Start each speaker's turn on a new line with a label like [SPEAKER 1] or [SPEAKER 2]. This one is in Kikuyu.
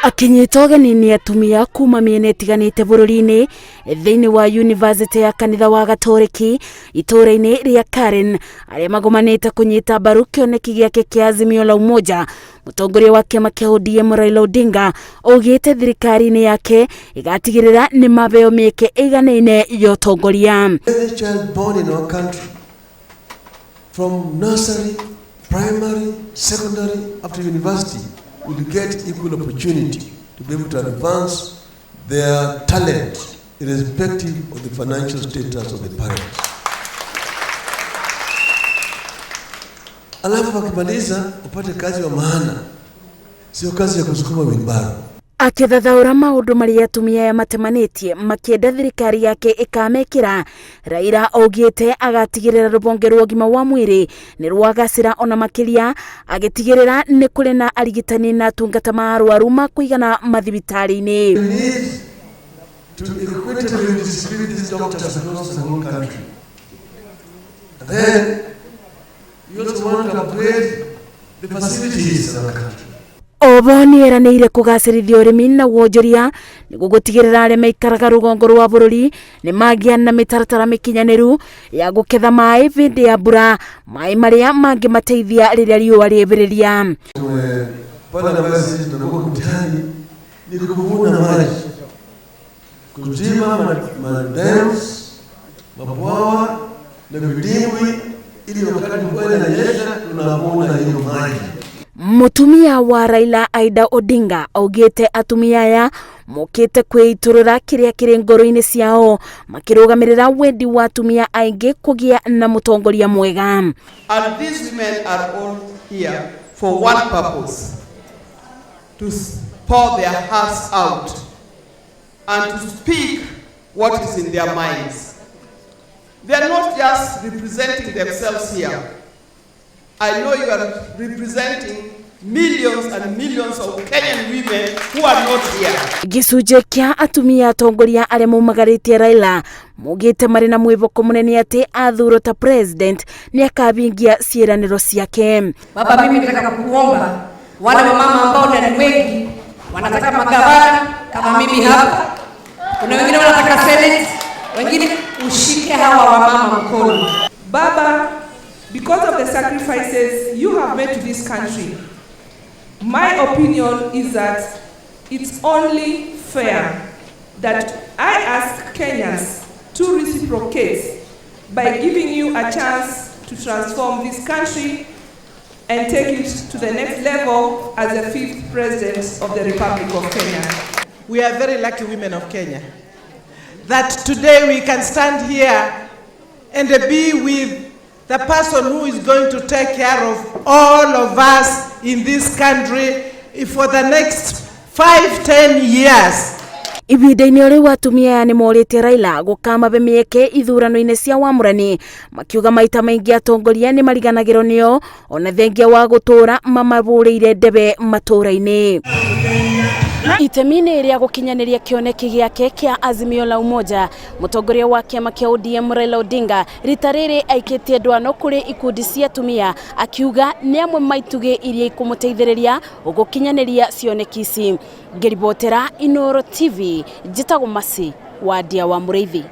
[SPEAKER 1] Akinyitwo ũgeni nĩ atumia kuma mĩena ĩtiganĩte bũrũri-inĩ thĩinĩ wa University ya kanitha wa Gatoreki itũũra-inĩ rĩa Karen, arĩa magomanĩte kũnyita mbaru kĩoneki gĩake kĩa Azimio la Umoja. Mũtongoria wa kĩama kĩa ODM Raila Odinga augĩte thirikari-inĩ yake ĩgatigĩrĩra nĩ mabeo mĩeke ĩiganaine ya ũtongoria.
[SPEAKER 2] Every child born in our country, from nursery, primary, secondary, up to university, will get equal opportunity to be able to advance their talent, irrespective of the financial status of the parents. Alafu wakimaliza upate kazi wa maana, sio kazi ya kusukuma wheelbarrow.
[SPEAKER 1] Akĩthathaũra maũndũ marĩa atumia aya matemanĩtie makĩenda thirikari yake ĩkamekĩra, Raila augĩte agatigĩrĩra rũhonge rwa ũgima wa mwĩrĩ nĩ rwagacĩra ona makĩria, agĩtigĩrĩra nĩ kũrĩ na arigitani na atungata ma arwaru ma kũigana mathibitarĩ-inĩ.
[SPEAKER 2] We need to equitably distribute these doctors across the whole country. And then we also want to upgrade the facilities in our country.
[SPEAKER 1] Obo nĩ eranĩire kũgacĩrithia ũrĩmi na wonjoria nĩguo gũtigĩrĩra arĩa maikaraga rũgongo rwa bũrũri nĩ magĩa na mĩtaratara mĩkinyanĩru ya gũketha maĩ hĩndĩ ya mbura, maĩ marĩa mangĩmateithia rĩrĩa riũa rĩambĩrĩria.
[SPEAKER 2] Pale ambayo sisi tunakuwa mtihani ni kuvuna maji, kuchimba madams, mabwawa na vidimbwi, ili wakati mvua inanyesha tunavuna hiyo maji.
[SPEAKER 1] Mũtumia wa Raila Aida Odinga augĩte atumia aya mokĩte kwĩitũrũra kĩrĩa kĩrĩ ngoro-inĩ ciao makĩrũgamĩrĩra wendi wa atumia aingĩ kũgĩa na mũtongoria mwega.
[SPEAKER 3] And these women are all here for one purpose, to pour their hearts out and to speak what is in their minds. They are not just representing themselves here. I know you are representing millions and millions of Kenyan women who are not here.
[SPEAKER 1] Gĩcunjĩ kĩa atumia atongoria arĩa maumagarĩtie Raila maugĩte marĩ na mwĩhoko mũnene atĩ athurwo ta president nĩ akabingia ciĩranĩro ciake.
[SPEAKER 4] Baba, mimi nataka kukuomba wale wamama ambao ni wengi wanataka magavana kama mimi hapa, kuna wengine wanataka senate, wengine ushike hawa wamama mkono.
[SPEAKER 5] Baba, because of the sacrifices you have made to this country, my opinion is that it's only fair that I ask Kenyans to reciprocate by giving you a chance to transform this country and take it to the next level as the fifth president of the Republic of Kenya.
[SPEAKER 6] We are very lucky women of Kenya that today we can stand here and be with the person who is going to take care of all of us in this country for the next 5-10 years.
[SPEAKER 1] Ihinda-inĩ o rĩu atumia aya nĩ morĩtie Raila gũkamabe mĩeke ithurano-inĩ cia wamũrani, makiuga maita maingĩ atongoria nĩ mariganagĩrwo nĩo ona thengia wa gũtũũra mamahũrĩire ndebe matũũra-inĩ. Itemi-inĩ rĩa gũkinyanĩria kĩoneki gĩake kĩa Azimio la Umoja, mũtongoria wa kĩama kĩa ODM Raila Odinga rita rĩrĩ aikĩtie ndwano kũrĩ ikundi cia atumia, akiuga nĩ amwe ma itugĩ iria ikũmũteithĩrĩria gũkinyanĩria cioneki ici. Ngĩribotera Inooro TV, njĩtagwo Mercy Wandia wa Mũrĩithi.